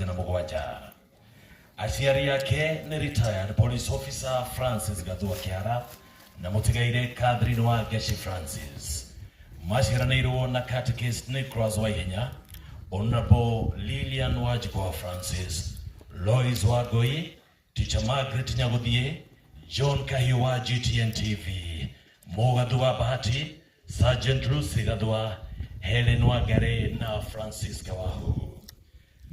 77. Aciari ake nĩ retired police officer Francis Gathua Kĩhara na mũtigaire Catherine wa Ngeci Francis. Maciaranĩirwo na Catechist Nicholas Waihenya, Honorable Lilian Wanjikũ wa Francis, Lois Wangũi, Teacher Margaret Nyagũthiĩ, John Kahiũ wa GTN TV, Mũgathu wa Bahati, Sergeant Lucy Gathua, Helen Wangari na Francis Kawahu.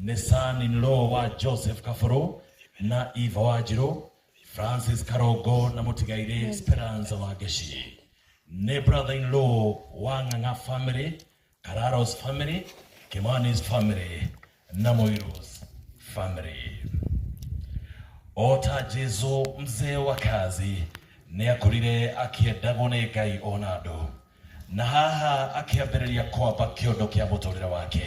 Nĩ son-in-law wa Joseph Kabũrũ na Eva Wanjirũ, Francis Karongo na mũtigairĩ Speranza Wangeci. Nĩ brother-in-law wa Ng'ang'a family, Kararos family, Kimani's family na Moiru's family. O ta Jesu mzee wa kazi nĩ akũrire akĩendagwo nĩ Ngai ona andũ na haha akĩambĩrĩria kwamba kĩondo kĩa mũtũrĩre wake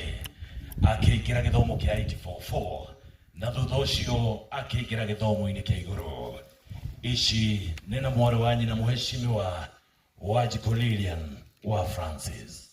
akĩingĩra gĩthomo kĩa 844 na thutha ũcio akĩingĩra gĩthomo-inĩ kĩa igũrũ. Ici nĩ na mwarĩ wa nyina mũheshimiwa Wanjikũ Lilian wa Francis.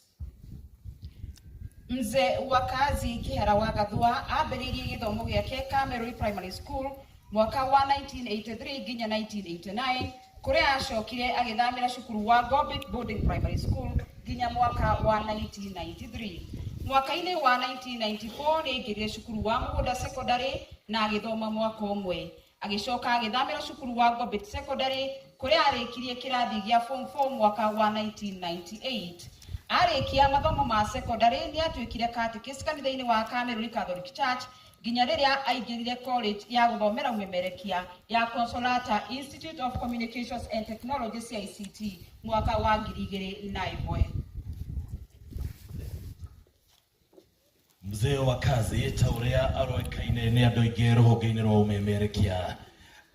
Mzee wa kazi Kĩhara wa Gathua ambĩrĩirie gĩthomo gĩake Kamerui Primary School mwaka wa 1983 nginya 1989 kũrĩa acokire agĩthamĩra cukuru wa Gombit Boarding Primary School nginya mwaka wa 1993. Mwaka-inĩ wa 1994 nĩ aingĩrire cukuru wa Mũgũnda Secondary na agĩthoma mwaka ũmwe. Agĩcoka agĩthamĩra cukuru wa Gombit Secondary kũrĩa arĩkirie kĩrathi gĩa form 4 mwaka wa 1998. Arĩkia mathomo ma secondary nĩ atuĩkire catechist kanitha-inĩ wa Cameroon Catholic Church nginya rĩrĩa aingĩrire college ya gũthomera ũmemerekia ya Consolata Institute of Communications and Technology CICT mwaka wa 2001. Mzee wa kazi ta ũrĩa aroĩkaine nĩ andũ aingĩ rũhonge-inĩ rwa ũmemerekia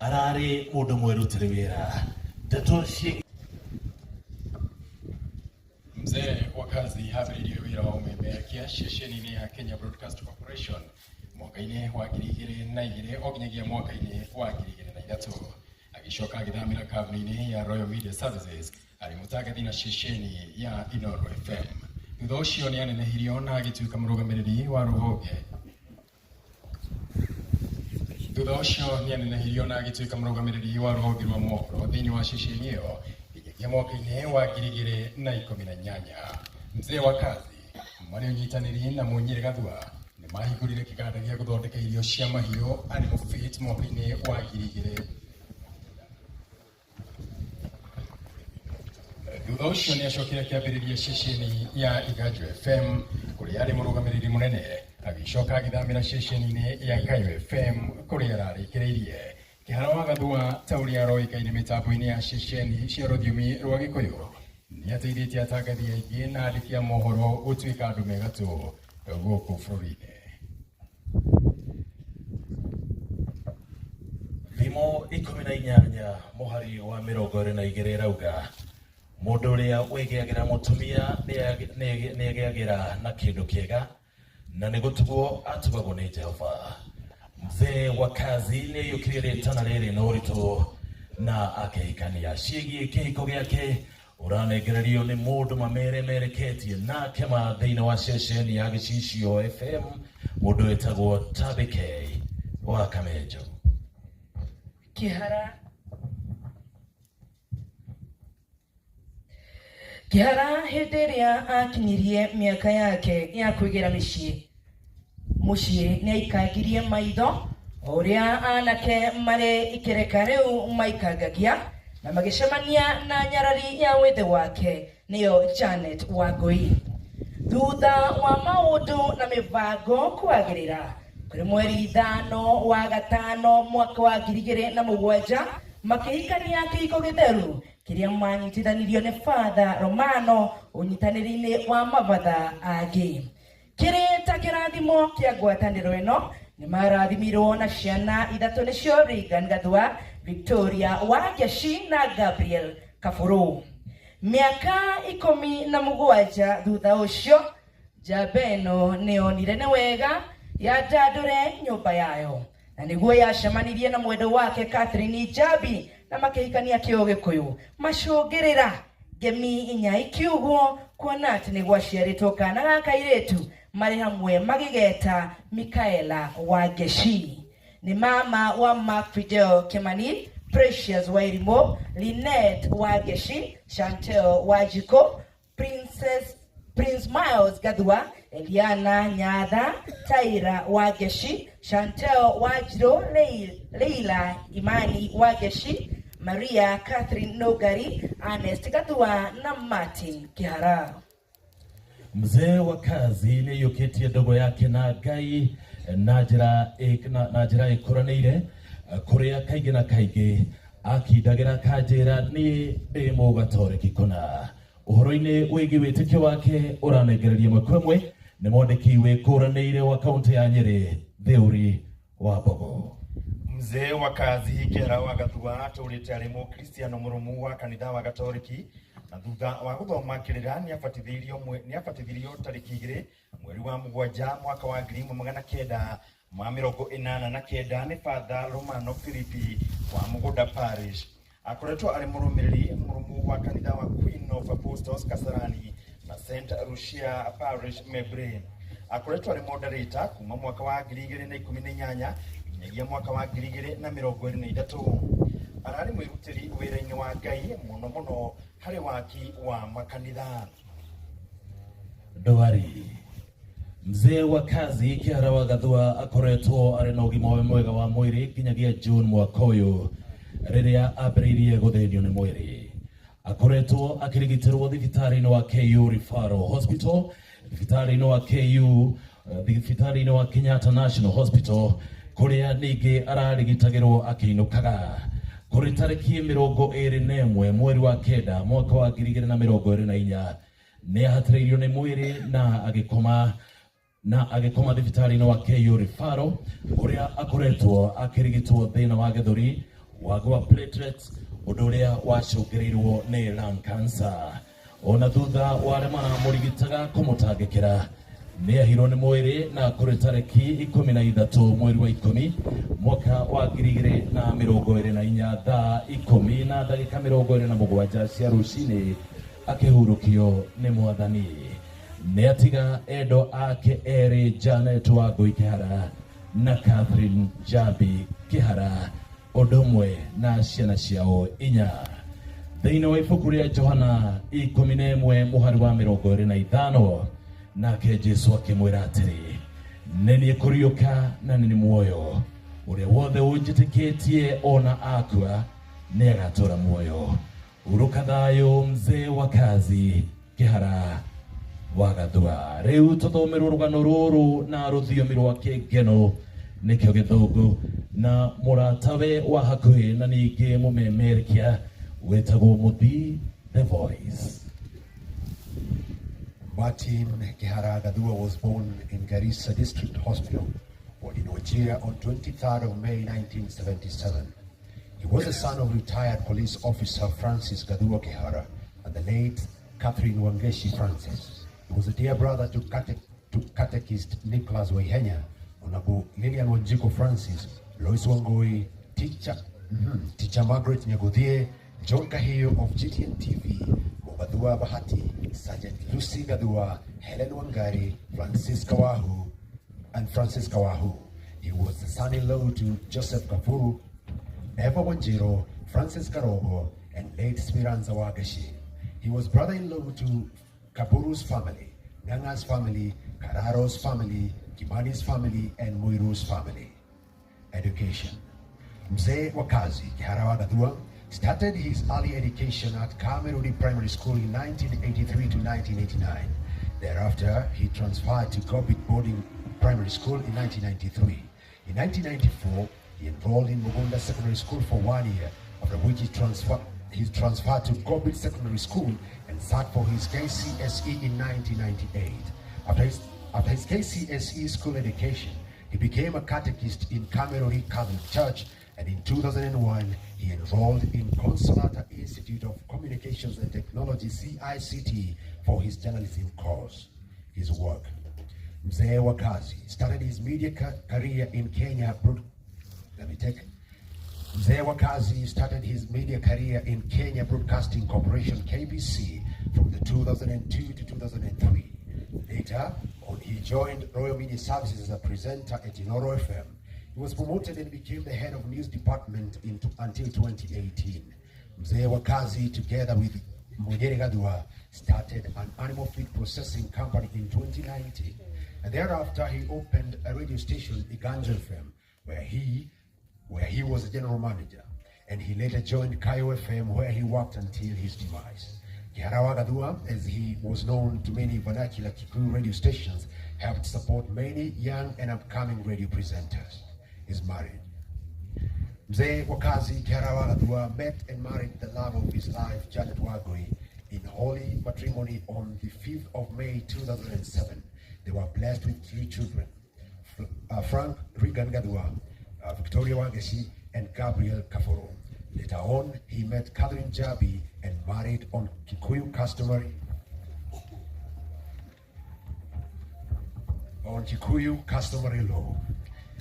ararĩ mũndũ mwerutĩri wĩra ndeto ciĩ Mzee wa kazi ambĩrĩirie wĩra wa ũmemerekia ceceni-inĩ ya Kenya Broadcast Corporation mwaka-inĩ wa 2002 o nginyagia mwaka-inĩ wa 2003. Agĩcoka agĩthamĩra kambuni-inĩ ya Royal Media Services arĩ mũtangathi na ceceni ya Inooro FM. Thutha ũcio nĩ anenehirio na agĩtuĩka mũrũgamĩrĩri wa rũhonge. Thutha ũcio nĩ anenehirio na agĩtuĩka mũrũgamĩrĩri wa rũhonge rwa mohoro thĩinĩ wa ceceni ĩyo nginyagia mwaka-inĩ wa 2018. Mzee wa kazi marĩ ũnyitanĩri na Mũnyĩrĩ Gathua nĩ mahingũrire kĩganda gĩa gũthondeka irio cia mahiũ Animal Feed mwaka-inĩ wa 2000. Thutha ũcio nĩ acokire akĩambĩrĩria ceceni ya Iganjo FM kũrĩa arĩ mũrũgamĩrĩri mũnene, agĩcoka agĩthamĩra ceceni-inĩ ya Kayo FM kũrĩa ararĩkĩrĩirie. Kĩhara wa Gathua ta ũrĩa aroĩkaine mĩtambo-inĩ ya ceceni cia rũthiomi rwa Gĩkũyũ nĩ ateithĩtie atangathi aingĩ na andĩki a mohoro gũtuĩka andũ me gatũ gũkũ bũrũri-inĩ. Thimo 18 mũhari wa 22 ĩrauga mũndũ ũrĩa wĩgĩagĩra mũtumia nĩegĩagĩra na kĩndũ kĩega na nĩ gũtugwo atugagwo nĩ Jehova. Mzee wa kazi nĩ aiyũkirie rĩtana rĩrĩ na ũritũ na akĩhikania. Ciĩgiĩ kĩhiko gĩake ũranengererio nĩ mũndũ mamere mereketie nake ma thĩinĩ wa ceceni ya Gĩcicio FM mũndũ wĩtagwo Tabi K wa Kamenjo. Kĩhara Kĩhara hĩndĩ ĩrĩa akinyirie mĩaka yake ya kwĩgĩra mĩciĩ mũciĩ nĩ aikangirie maitho o ũrĩa anake marĩ ikereka rĩu maikangagia na magĩcemania na nyarari ya wĩthĩ wake nĩyo Janet Wangũi. Thutha wa maũndũ na mĩbango kwagĩrĩra kũrĩ mweri 5 wa gatano mwaka wa 2007 makĩhikania kĩhiko gĩtheru kĩrĩa manyitithanirio nĩ Father Romano ũnyitanĩri-inĩ wa mabatha angĩ. Kĩrĩ ta kĩrathimo kĩa ngwatanĩro ĩno nĩ marathimirwo na ciana ithatũ nĩcio Reagan Gathua, Victoria Wangeci na Gabriel Kabũrũ. Mĩaka 17 thutha ũcio njamba ĩno nĩ yonire nĩ wega yandandũre nyũmba yayo na nĩguo yacemanirie na mwendwa wake Catherine Njambi na makĩhikania kĩũgĩkũyũ macũngĩrĩra ngemi inya ikiugwo kuona atĩ nĩ gwaciarĩtwo kana ga kairĩtu marĩ hamwe magĩgeta Micaela Wangechi. Nĩ mama wa Mark Fidel Kimani, Precious Wairimo, Lynette Wangechi, Chantel Wanjiko, Princess Prince Miles Gathua, Eliana Nyatha, Taira Wangechi, Chantel Wanjiru, Leila Imani Wangechi, Maria Catherine Nogari, Ernest Gathua na Martin Kihara. Mzee wa kazi nĩaiyũkĩtie ndogo yake na Ngai na njĩra ĩkũranĩire kũrĩa kaingĩ na kaingĩ akindagĩra kanjĩra niĩ ndĩ mũgatoreki kũna. Ũhoro-inĩ wĩgiĩ wĩtĩkio wake ũranengereria ĩmwe kwa ĩmwe nĩ mwandĩki wĩkũranĩire wa kaũntĩ ya Nyĩrĩ Theuri wa Mbogo. Mzee wa kazi Kĩhara wa Gathua atũrĩte arĩ mũkristiano mũrũmu wa kanitha wa Gatoriki na thutha wa gũthoma kĩrĩra nĩabatithirio tarĩki 2 mweri wa 7 mwaka wa 1989 nĩ Father Romano Filipi wa Mũgũnda Parish. Akoretwo arĩ mũrũmĩrĩri mũrũmu wa kanitha wa Queen of Apostles Kasarani na St Lucia Parish Mebre. Akoretwo arĩ moderator kuma mwaka wa 2018 nginyagia mwaka wa 2023. Ararĩ mwĩrutĩri wĩra-inĩ wa Ngai mũno mũno harĩ waki wa makanitha. Ndwari. Mzee wa kazi Kĩhara wa Gathua akoretwo arĩ na ũgima mwega wa mwĩrĩ nginyagia June mwaka ũyũ rĩrĩa ambĩrĩirie gũthĩnio nĩ mwĩrĩ. Akoretwo akĩrigitĩrwo thibitarĩ-inĩ wa KU Referral Hospital, thibitarĩ-inĩ wa KU, thibitarĩ-inĩ wa Kenyatta National Hospital kũrĩa ningĩ ararigitagĩrwo akĩinũkaga. Kũrĩ tarĩki 21 mweri wa 9 mwaka wa 2024 nĩ ahatĩrĩirio nĩ mwĩrĩ na agĩkoma thibitarĩ-inĩ wa KU Referral kũrĩa akoretwo akĩrigitwo thĩna wa gĩthũri wagwa platelets ũndũ ũrĩa wacũngĩrĩirwo nĩ lung cancer. Ona thutha wa arĩa maramũrigitaga kũmũtangĩkĩra nĩ ahirwo nĩ mwĩrĩ na kũrĩ tarĩki 13 mweri wa 10 mwaka wa 2024 thaa 10 na ndagĩka 27 cia rũcinĩ akĩhurũkio nĩ Mwathani. Nĩ atiga endo ake erĩ Janet Wangũi Kĩhara na Catherine Njambi Kĩhara ũndũ ũmwe na ciana ciao 4. Thĩinĩ wa ibuku rĩa Johana 11 mũhari wa 25 nake Jesu akĩmwĩra atĩrĩ, nĩ niĩ kũriũka na nĩ niĩ muoyo, ũrĩa wothe ũnjĩtĩkĩtie ona akua nĩ agatũũra muoyo. Hurũka thayũ mzee wa kazi Kĩhara wa Gathua. Rĩu tũthomerwo rũgano rũrũ na rũthiomi rwa kĩngeno nĩkĩo gĩthũngũ na mũratawe wa hakuhĩ na ningĩ mũmemerekia wĩtagwo Mũthii The Voice. Martin Kihara Gathua was born in Garissa District Hospital in Wajir on 23rd of May 1977. He was the son of retired police officer Francis Gathua Kihara and the late Catherine Wangeshi Francis. He was a dear brother to catechist Nicholas Waihenya, Honorable Lillian Wanjiko Francis, Lois Wangoi, teacher Margaret Nyaguthie, John Kahio of GTN TV, Gathua Bahati, Sergeant Lucy Gathua, Helen Wangari, Francis Kawahu, and Francis Kawahu. He was the son-in-law to Joseph Kafuru, Eva Wanjiro, Francis Karogo, and late Speranza Wagashi. He was brother-in-law to Kaburu's family, Nganga's family, Kararo's family, Kimani's family, and Muiru's family. Education. Mzee Wakazi Kihara wa Gathua started his early education at Kameruni Primary School in 1983 to 1989. Thereafter, he transferred to Gobit Boarding Primary School in 1993. In 1994, he enrolled in Mugunda Secondary School for 1 year, after which he transferred to Gobit Secondary School and sat for his KCSE in 1998. After his KCSE school education, he became a catechist in Kameruni Catholic Church, and in 2001, he enrolled in Consolata Institute of Communications and Technology, CICT, for his journalism course. His work. Mzee Wakazi started his media career in Kenya. Mzee Wakazi started his media career in Kenya Broadcasting Corporation, KBC, from the 2002 to 2003. Later on, he joined Royal Media Services as a presenter at Inoro FM. He was promoted and became the head of news department until 2018. Mzee Wakazi, together with Munyere Gathua, started an animal feed processing company in 2019. And thereafter, he opened a radio station, Iganjo FM, where he was a general manager. And he later joined Kayo FM, where he worked until his demise. Kihara wa Gathua, as he was known to many vernacular Kikuyu radio stations, helped support many young and upcoming radio presenters. He's married. Mzee Wakazi Kihara wa Gathua met and married the love of his life, Janet Wangui, in holy matrimony on the 5th of May 2007. They were blessed with 3 children, Frank Regan Gathua, Victoria Wangeci, and Gabriel Kaforo. Later on, he met Catherine Jabi and married on Kikuyu customary law.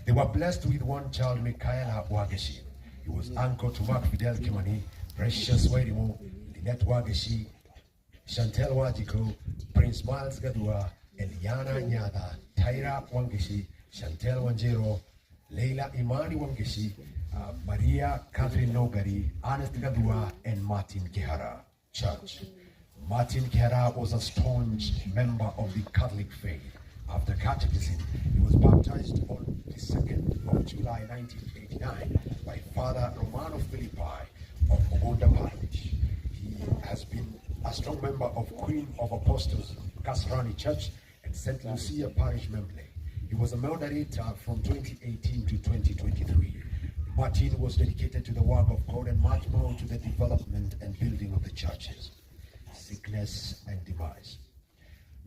They were blessed with 1 child, Michaela Wangeci. He was uncle to Mark Fidel Kimani, Precious Wairimu, Lynette Wangeci, Chantel Wajiko, Prince Miles Gathua, Eliana Nyada, Tyra Wangeci, Chantel Wanjero, Leila Imani Wangeci, Maria Catherine Nogari, Ernest Gathua, and Martin Kihara. Church. Martin Kihara was a staunch member of the Catholic faith. After catechism, he was baptized on the 2nd of July 1989 by Father Romano Philippi of Mugunda Parish. He has been a strong member of Queen of Apostles Kasarani Church and St. Lucia Parish Membley. He was a moderator from 2018 to 2023. Martin was dedicated to the work of God and much more to the development and building of the churches. Sickness and demise.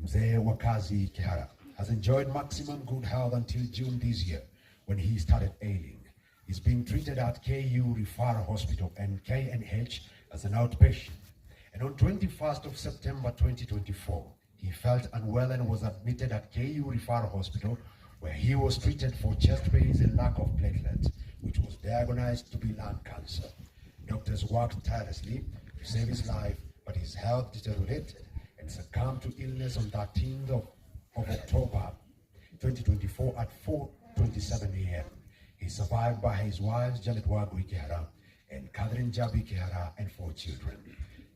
Mzee Wakazi Kihara has enjoyed maximum good health until June this year, when he started ailing. He's being treated at KU Referral Hospital and KNH as an outpatient. And on 21st of September 2024, he felt unwell and was admitted at KU Referral Hospital, where he was treated for chest pains and lack of platelets, which was diagnosed to be lung cancer. Doctors worked tirelessly to save his life, but his health deteriorated and succumbed to illness on 13th of October 2024 at 4:27 a.m. He survived by his wives, Janet Wangui Kihara and Catherine Jabi Kihara, and 4 children.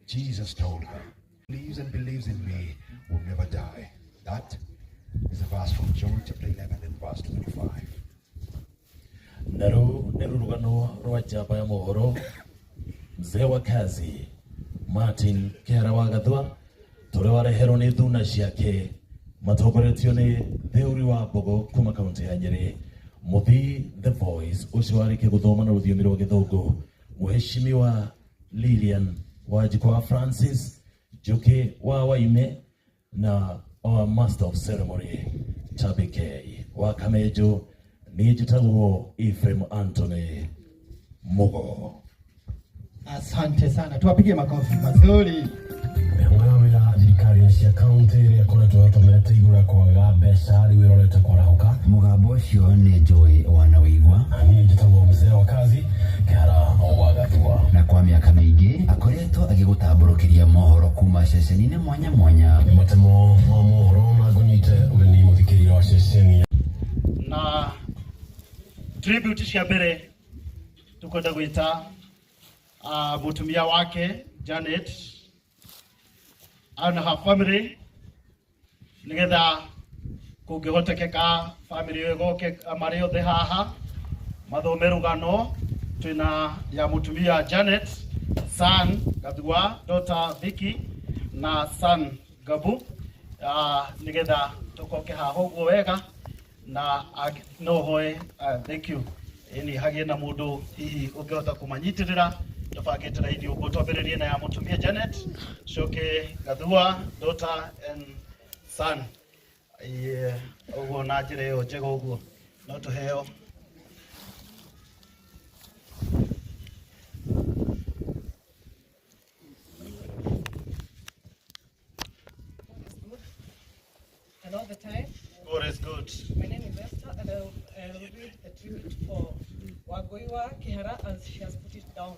Jesus told her, "Lives and believes in me will never die." That is a verse from John chapter 11 and verse 25. Naru nĩ rũgano rwa njamba ya mohoro Mzee wa Kazi Martin Kihara wa Gathua tũrĩa wareherwo nĩ thuna ciake matongoretio nĩ Theuri wa Mbogo kuma kaunti ya Nyeri, Muthii The Voice ũcio warĩkia gũthoma na rũthiomi rwa Gĩthũngũ, Mheshimiwa Lilian Wanjikũ wa Francis Njuki wa Waime na our Master of Ceremony Tabi K wa Kamejo. Niĩ njĩtagwo Ephraim Anthony Mugo. Asante sana, tuwapigie makofi mazuri. Mĩhang'o ya wĩra thirikari cia kaunti ĩrĩa ĩkoretwo ĩtũmĩrĩte igũrũ rĩa kwaga mbeca rĩu ĩrorete kwarahũka. Mũgambo ũcio nĩ Joy Wanawĩigua. Niĩ njĩtagwo Mzee wa Kazi Kihara wa Gathua. Na kwa mĩaka mĩingĩ akoretwo agĩgũtambũrũkĩria mohoro kuma ceceni-inĩ mwanya mwanya. Nĩ matemo ma mohoro na ngũnyite ũgeni mũthikĩrĩria wa ceceni. Na tribute cia mbere tukwenda gwĩta mũtumia wake Janet and her family nigetha kũngĩhotekeka family ĩyo ĩgoke marĩ othe haha mathome rũgano. Twĩna ya mũtumia Janet, son Gathua, daughter Vicky na son Gabu, nigetha tũkoke haha ũguo wega na no hoe. Thank you. Ĩni hagĩe na mũndũ hihi ũngĩhota kũmanyitĩrĩra tũbangĩte raini ũguo twambĩrĩrie na ya mũtumia Janet, coke Gathua, daughter and son. Ũguo na njĩra ĩyo njega ũguo no tũheo. And all the time. God is good. My name is Esther, and I will read a tribute for Wangui wa Kihara as she has put it down.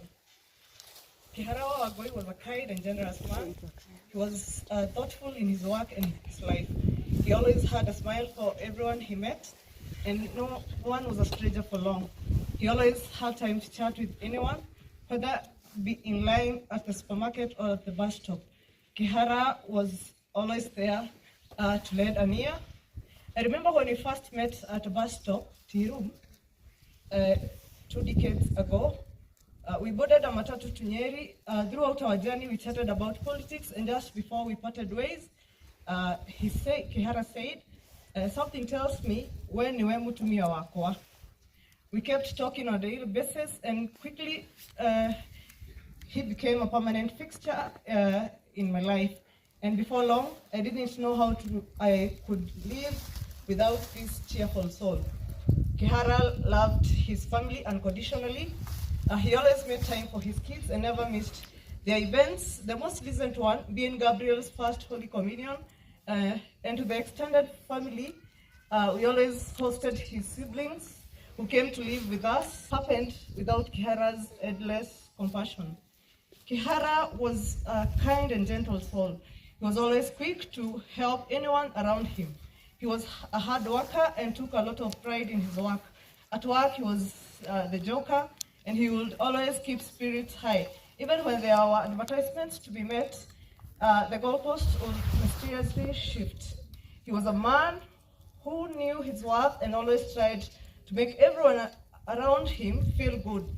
Kihara wa Wangui was a kind and generous man. He was thoughtful in his work and his life. He always had a smile for everyone he met, and no one was a stranger for long. He always had time to chat with anyone, whether be in line at the supermarket or at the bus stop. Kihara was always there to lend an ear. I remember when we first met at a bus stop, Tirum, 2 decades ago. We boarded a matatu to Nyeri. Throughout our journey, we chatted about politics, and just before we parted ways, Kihara said, something tells me, we niwe mutumia wakwa. We kept talking on a daily basis, and quickly he became a permanent fixture in my life. And before long, I didn't know how I could live without this cheerful soul. Kihara loved his family unconditionally. He always made time for his kids and never missed their events, the most recent one being Gabriel's first Holy Communion. And to the extended family, we always hosted his siblings who came to live with us. Happened without Kihara's endless compassion. Kihara was a kind and gentle soul. He was always quick to help anyone around him. He was a hard worker and took a lot of pride in his work. At work, he was the joker, and he would always keep spirits high. Even when there were advertisements to be met, the goalposts would mysteriously shift. He was a man who knew his worth and always tried to make everyone around him feel good.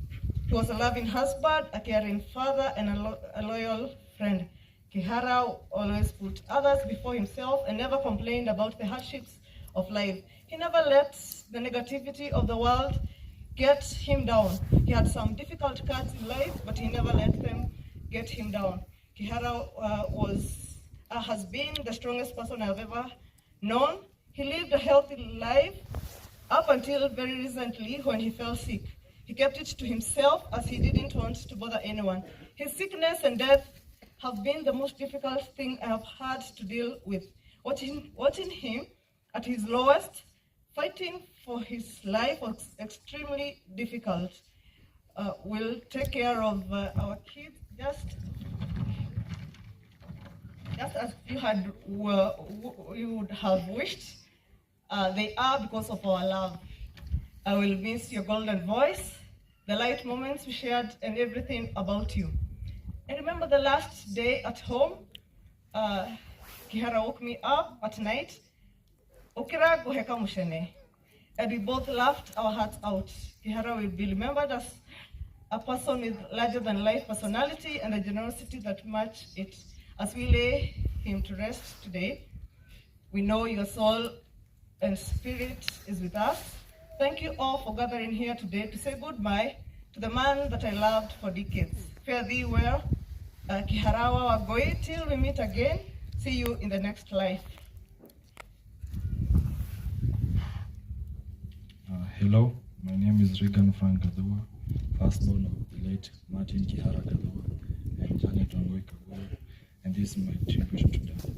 He was a loving husband, a caring father, and a loyal friend. Kihara always put others before himself and never complained about the hardships of life. He never let the negativity of the world get him down. He had some difficult cuts in life, but he never let them get him down. Kihara has been the strongest person I've ever known. He lived a healthy life up until very recently when he fell sick. He kept it to himself as he didn't want to bother anyone. His sickness and death have been the most difficult thing I have had to deal with. Watching him at his lowest, fighting for his life was extremely difficult. We'll take care of our kids just as you would have wished. They are because of our love. I will miss your golden voice, the light moments we shared, and everything about you. I remember the last day at home, Kihara woke me up at night. Okira goheka mushene. And we both laughed our hearts out. Kihara will be remembered as a person with larger-than-life personality and a generosity that matched it. As we lay him to rest today, we know your soul and spirit is with us. Thank you all for gathering here today to say goodbye to the man that I loved for decades. Fare thee well, Kihara wa Wangui, till we meet again. See you in the next life. Hello, my name is Regan Frank Gathua, firstborn of the late Martin Kihara Gathua and Janet Wangui Kagure, and this is my tribute to Dad.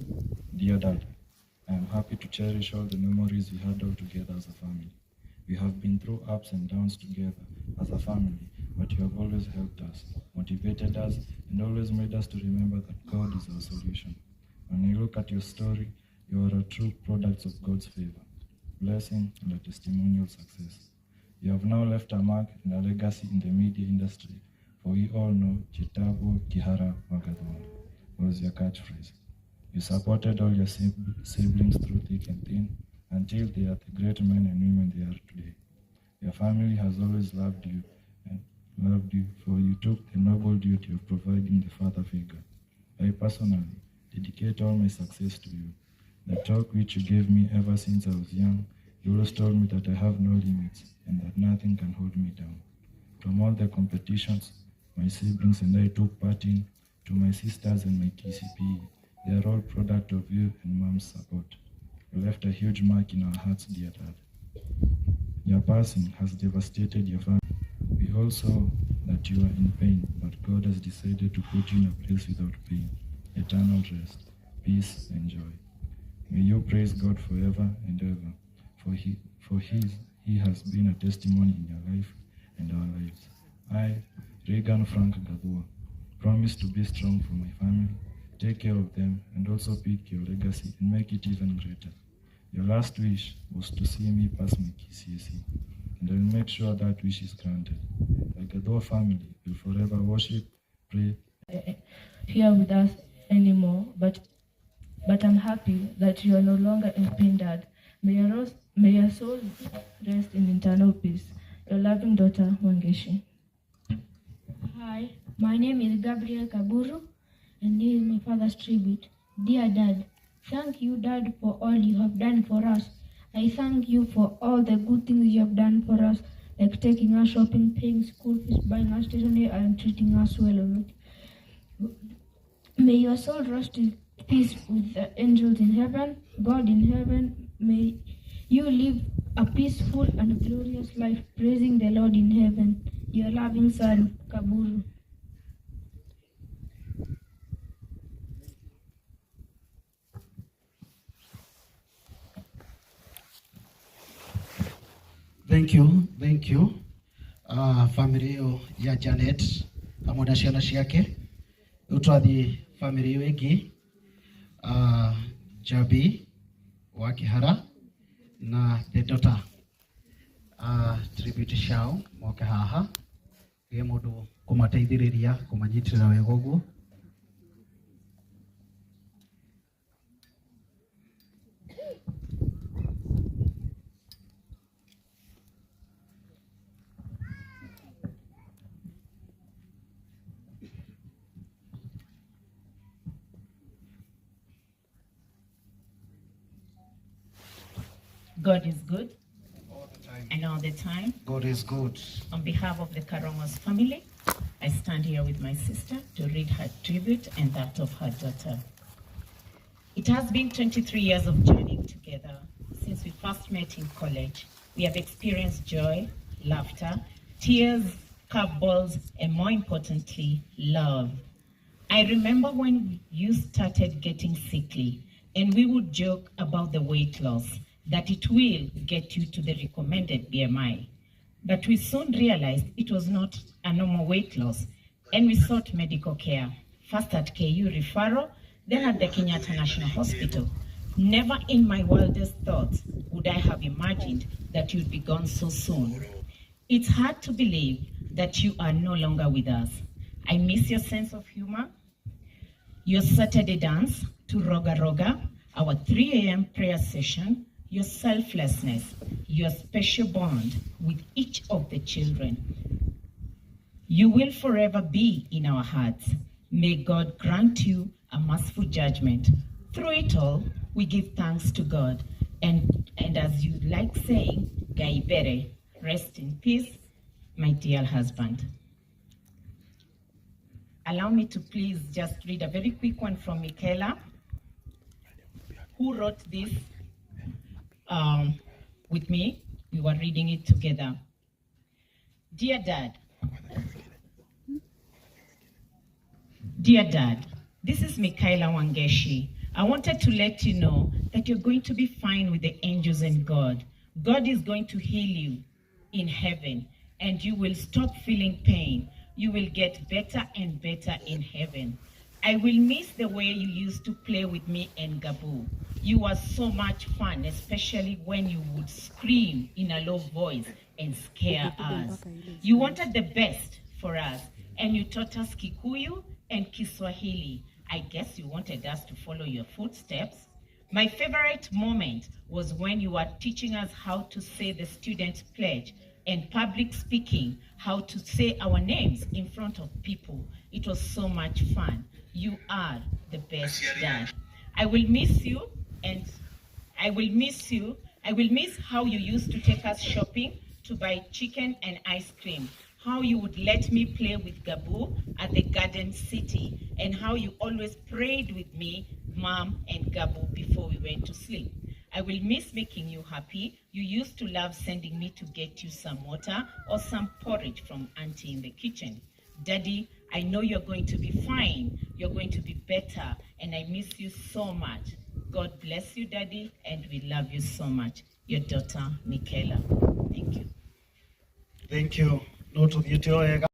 Dear Dad, I am happy to cherish all the memories we had all together as a family. We have been through ups and downs together as a family, but you have always helped us, motivated us, and always made us to remember that God is our solution. When I look at your story, you are a true product of God's favor, blessing, and a testimonial success. You have now left a mark and a legacy in the media industry, for we all know Chitabo Kihara wa Gathua was your catchphrase. You supported all your siblings through thick and thin until they are the great men and women they are today. Your family has always loved you and loved you, for you took the noble duty of providing the father figure. I personally dedicate all my success to you. The talk which you gave me ever since I was young, you always told me that I have no limits and that nothing can hold me down. From all the competitions my siblings and I took part in, to my sisters and my KCPE, they are all product of you and mom's support. You left a huge mark in our hearts, dear Dad. Your passing has devastated your family. We all saw that you are in pain, but God has decided to put you in a place without pain, eternal rest, peace, and joy. May you praise God forever and ever, for he has been a testimony in your life and our lives. I, Regan Frank Gathua, Promise to be strong for my family, take care of them, and also pick your legacy and make it even greater. Your last wish was to see me pass my KCSE, and I will make sure that wish is granted. The Gathua family will forever worship, pray, here with us anymore, but I'm happy that you are no longer in pain, Dad. May your soul rest in eternal peace. Your loving daughter, Wangeshi. Hi, my name is Gabriel Kaburu, and this is my father's tribute. Dear Dad, thank you, Dad, for all you have done for us. I thank you for all the good things you have done for us, like taking us shopping, paying school fees, buying us stationery, and treating us well. May your soul rest in peace with the angels in heaven, God in heaven. May you live a peaceful and glorious life, praising the Lord in heaven. Your loving son, Kaburu. Thank you, thank you. Family ĩyo ya Janet hamwe na ciana ciake. Rĩu twathiĩ family ĩyo ĩngĩ, Jabi wa Kĩhara na the daughter, tribute ciao moke haha gĩe mũndũ kũmateithĩrĩria kũmanyitĩrĩra wega ũguo. God is good. All the time. And all the time. God is good. On behalf of the Karongos family, I stand here with my sister to read her tribute and that of her daughter. It has been 23 years of journeying together since we first met in college. We have experienced joy, laughter, tears, curveballs, and more importantly, love. I remember when you started getting sickly, and we would joke about the weight loss, that it will get you to the recommended BMI. But we soon realized it was not a normal weight loss, and we sought medical care, first at KU referral, then at the Kenyatta National Hospital. Never in my wildest thoughts would I have imagined that you'd be gone so soon. It's hard to believe that you are no longer with us. I miss your sense of humor, your Saturday dance to Roga Roga, our 3 a.m. prayer session, your selflessness, your special bond with each of the children. You will forever be in our hearts. May God grant you a merciful judgment. Through it all, we give thanks to God. And as you like saying, Gaibere, rest in peace, my dear husband. Allow me to please just read a very quick one from Michaela, who wrote this with me. We were reading it together. Dear Dad, Dear Dad, this is Michaela Wangeshi. I wanted to let you know that you're going to be fine with the angels and God. God is going to heal you in heaven, and you will stop feeling pain. You will get better and better in heaven. I will miss the way you used to play with me and Gabu. You were so much fun, especially when you would scream in a low voice and scare us. You wanted the best for us, and you taught us Kikuyu and Kiswahili. I guess you wanted us to follow your footsteps. My favorite moment was when you were teaching us how to say the student pledge and public speaking, how to say our names in front of people. It was so much fun. You are the best dad. I will miss you, and I will miss you. I will miss how you used to take us shopping to buy chicken and ice cream, how you would let me play with Gabu at the Garden City, and how you always prayed with me, Mom, and Gabu before we went to sleep. I will miss making you happy. You used to love sending me to get you some water or some porridge from Auntie in the kitchen. Daddy, I know you're going to be fine. You're going to be better, and I miss you so much. God bless you, Daddy, and we love you so much. Your daughter, Michaela. Thank you. Thank you. No to the